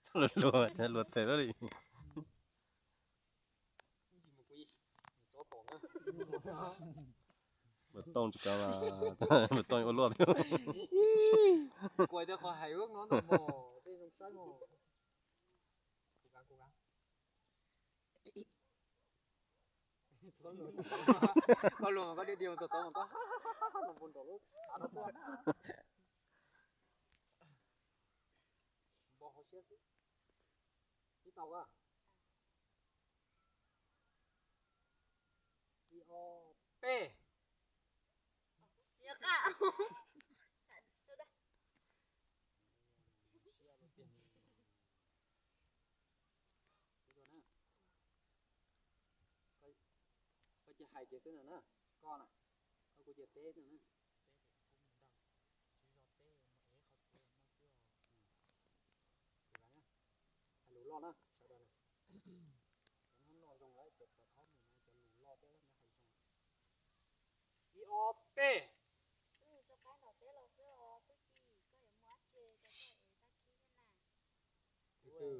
Txhob luag luag, luag tes lawm li. Npawg Tooj tsis kav, Npawg Tooj ua luaj thiab. Koj luag mas koj dhia dhia mus tom tod mas koj mus nraum lub thav no tuaj na. Npau hauv siab xwb. Ib tau a. Ib ob peb. Koj cia hais kiag xwb no na. Koj na, koj kuj cia teb xwb na. Hais lus loj na sawv daws na. Cov hnub no zoo lawm, cov pov thawb mus no cov lus loj thiab nyob hais zoo. Ib ob peb. Wb mus tso qaib nram teb los xwb os Txuj Ci, koj yuav mus dab tsi ces koj ev tag kis thiab na. Từ từ.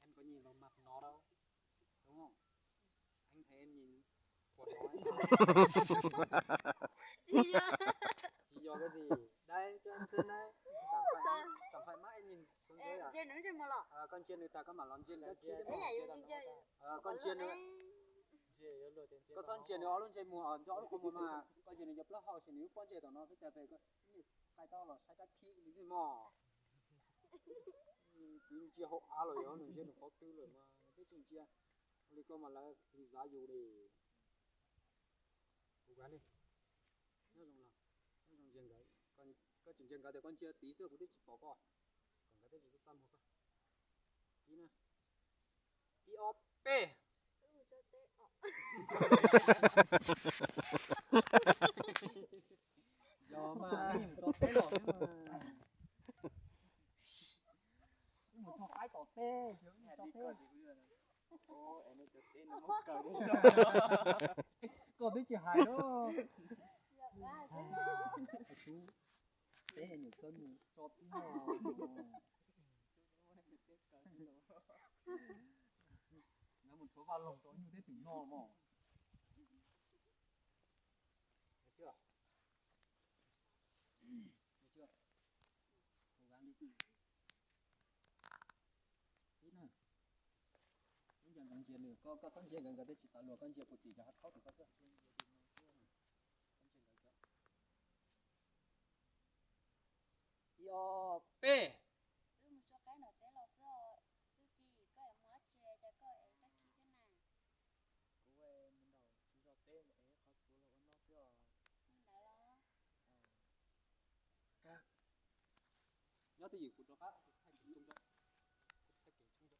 Em có nhìn vào mặt nó đâu, đúng không? Anh thấy em nhìn của nó ấy. Chỉ do cái gì? Đây, cho em xin đấy. Chẳng phải, chẳng phải mắt em nhìn xuống dưới à? Ờ, con chia nồi tao, con bảo nó chia các thứ đấy mà. Ờ, con chia nồi, koj txhob ntsia nws ob lub ntsej muag, nws ob lub qhov muag mas, koj ntsia nws cov plaub hau, nws lub pob ntseg tom no xwb cas tes, koj hais tau los saib kab khib li xwb mog. Kuv ntsia hauv av los yog nws ntsia nws qhov twg lawm mas nws twb tsis ntsia. Ua li koj mas lawv lis xav yus li. Kuv kav li. Nyob zoo los, nyob zoo ntsia nkawd. Koj tsis ntsia nkawd tias koj ntsia tid xwb kuv twb tsis pom koj. Kom nkawd twb tsis txaj muag koj. Ib na. Ib ob peb. Yog mas, mus tso qaib tom teb, tso teb. Koj twb tsis hais lawm. Tub, teb nyuam koj mus tso tub no. Lawv mus tshuav vaj loog rau nyuj teb twm noj mog. Ib na, ib nco ntsoov ntsia nws, koj txhob ntsia nkawd, nkawd twb tsis xav luag, koj ntsia puag tim cov hav khaub tim koj xwb. Ib ob peb. Wb mus tso qaib nram teb los xwb os Txuj Ci, koj yuav mus dab tsi cas koj ev tag kis thiab na? Kuv mus nram tsis zos teb mus ev qhov txuas los ua noj xwb os. Li ntawd los? Nyob twj ywm kuv rov qab, kuv thaij kev tshoob rau, kuv thaij kev tshoob rau.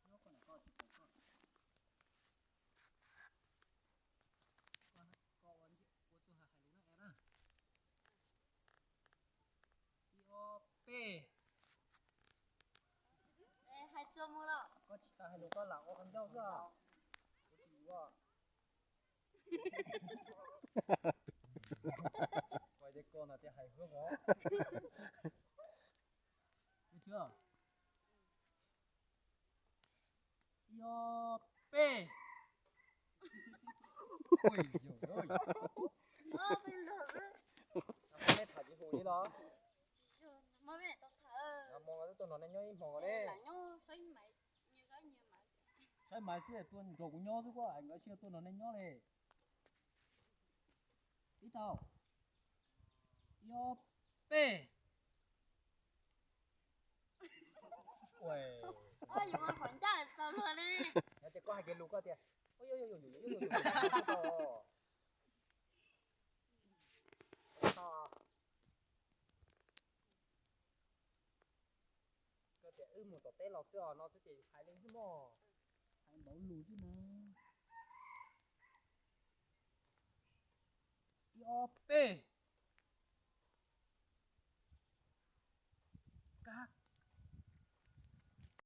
Nyob koj na, koj tsis pom koj. Koj ua, ua txuj hais lus no es na. Ib ob peb. Hais txog mus los. Koj tsis tas hais lus koj lam ua qhov ncauj xwb. Kuv tsis yuav. Koj ces koj no tias hais huab hov. Ua tsis Ib ob peb. Ui yog, nej tham tsis hum li los? Hmo no twb tuaj nrog nej nyob ib hmos ne. Saib Maiv xwb, tuaj nrog kuv nyob xwb, kuv hais nkawd sib tuaj nrog nej nyob li. Ib tau. Ib ob peb. Yog tias koj hais kiag lus koj tias, koj tias wb mus tom teb los xwb os no xwb ces hais li xwb mog. Hais npaum lus xwb na. Ib ob peb.